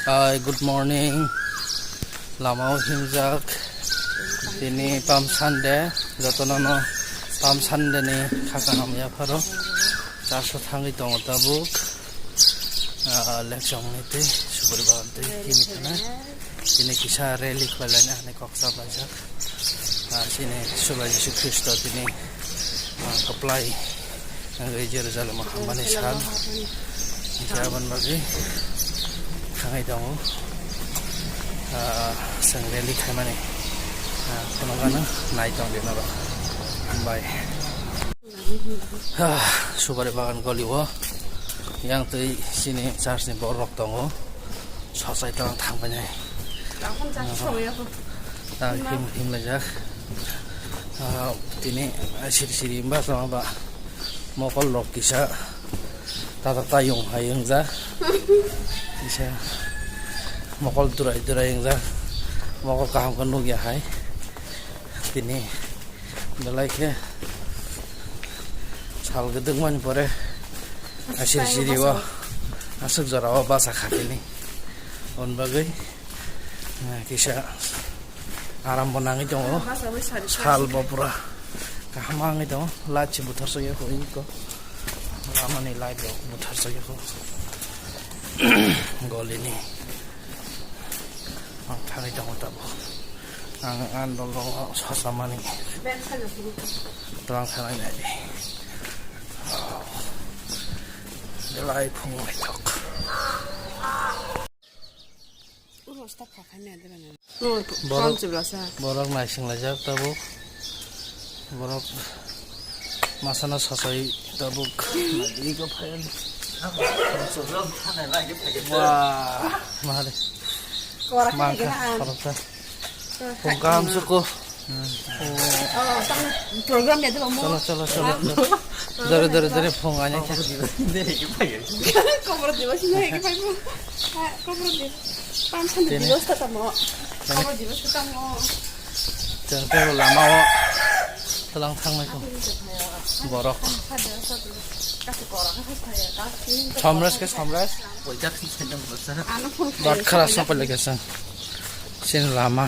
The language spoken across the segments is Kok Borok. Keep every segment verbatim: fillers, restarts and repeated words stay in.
Hi, good morning. Lamao himjak. Tini Palm Sunday. Jotono no Palm Sunday ni kha kaham yapharo. Church o thangwi tongo tabuk. Ah, lekchong ni twi, subari bagan twi, himwi thana. Tini kisa rally khlai laina hinwi kok chap laijak. Ah, chini Subrai Jisu Khristo tini, ah, kwplai wngwi Jerusalem o hammani sal. Hinkhe aboni bagwi thangwi tongo. Ah, chwng rally khaimani, ah, phunukgano nai tongdi norok. Hambai. Ah, subari bagan goli o. Yang twi chini church ni borok tongo. Sosai tong thang painai. Tang him, him laijak. Ah, tini siri siri ba sama ba mokol rok kisa tata tayung hai wngja. Kisa mokol durai durai wngja. Mokol kaham khe nukya hai. Tini belai khe sal gwdwkmani pore asir siri o aswk jora o basa kha tini. Aboni bagwi, eh, kisa aram bo nangwi tongo. Sal bo pura kaham wngwi tongo. Light se buthar sokya kho iko. Lamani light rok buthar sokya kho. Golini. Ang thangwi tongo tabuk. Ang, ang dol dol sasamani. Twlang sanai nai di. Belai phung naithok. Borok, borok naisinglaijak tabuk. Borok masana sasai tabuk. Iko phai. Wah, mahari. Mangkha, khoroksa. Phung kaham suko. Oh, tamo program ya dulu mo. Chalo, chalo, chalo, chalo. Dore, dore, dore, phung anya khe. Kobor diba sini hai ke phai mo. Ha, kobor diba. Pam pam diba sa tamo. Kobor diba sa tamo. Chwng tei lama o twlang thangnaikho borok. Somres khe somres. Bat khara song pailai khe chwng. Chini lama.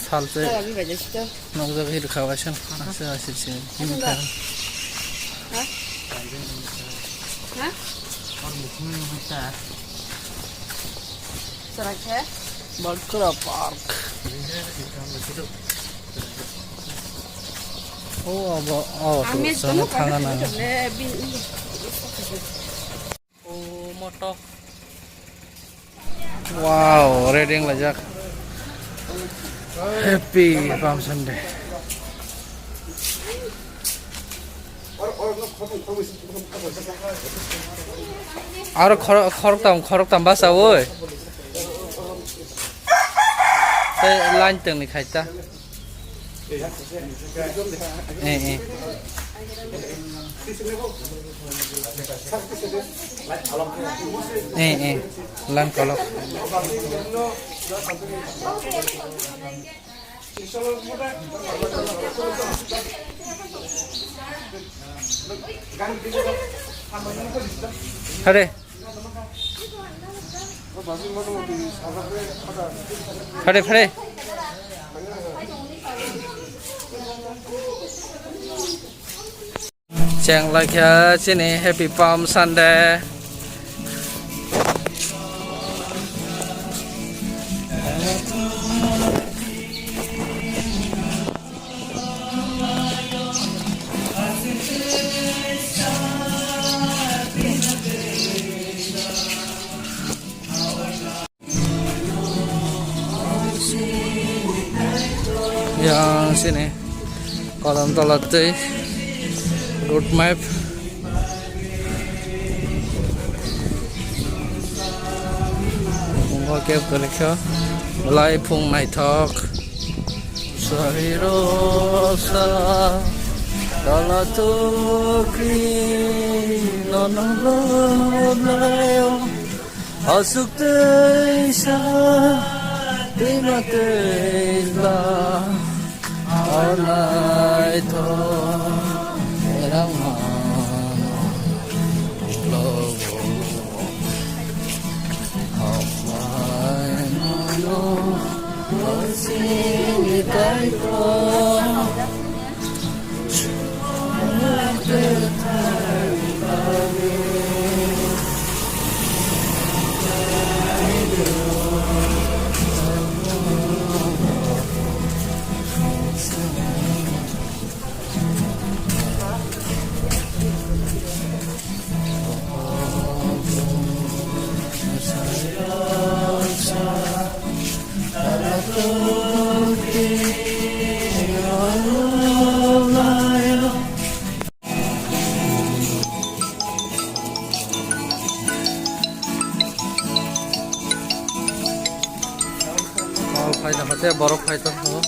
Salse. Nokjagwi rwkha waisa, asa, asa, asa, himkha. Ha? Ha? Chwrai khe? Batkra Park. O, abo, o, sana thanga na. O, motok. Wow, ready wng laijak. Happy Palm Sunday. Aro khor-, khoroktam, khoroktam basa oi. Tei line tongni khaita. Eh, eh. Eh, eh. Lan kolok. Hare. Phare, phare. Cheng lai kha chini Happy Palm Sunday. Yang sini kolom tola tei road map. Bo khe kwrwikha belai phung naithok. Sari rosa tola tokri nono. Aswk tei sa twima tei ba, o naithok erang mano. Borok phai tongkha.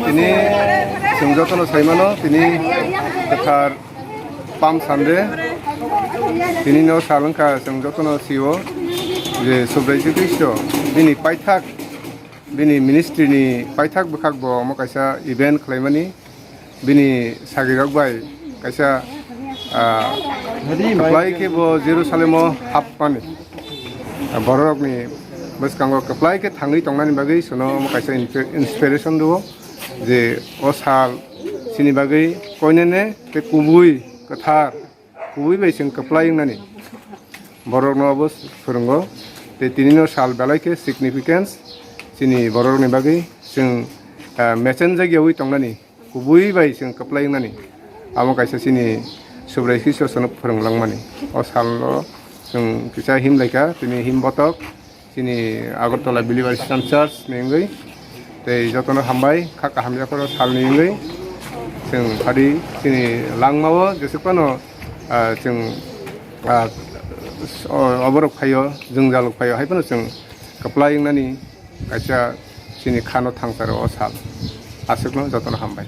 Tini chwng jotono saimano, tini kwthar Palm Sunday. Tini no sal wngkha, chwng jotono sio je Subrai Jyotish bini paithak, bini ministry ni paithak bwkhak bo omo kaisa event khlaimani. Bini sagirok bai kaisa, ah, kwplai khe bo Jerusalem o hapmani. Bororokni bwskango kwplai khe thangwi tongnani bagwi chwngno omo kaisa inspi-, inspiration rwo je o sal chini bagwi koinene tei kubui kwthar kubui bai chwng kwplai wngnani borokno abo phwrwngo. Tei tinino sal belai khe significance chini borokni bagwi chwng, ah, mechenjak yaui tongnani kubui bai chwng kwplai wngnani. Amo kaisa chini Subrai Kishore sono phwrwng langmani. O salo chwng kisa him laikha, tini him botok. Chini Agartala Believers Christian Church ni wngwi tei jotono hambai kha kaham yapharo salni wngwi chwng phadi chini langmao jesuk phano, ah, chwng, ah, o-, oborok phaio, jwngjalrok phaio, hai phano chwng kwplai wngnani kaisa chini khano thangcharo o sal. Aswkno jotono hambai.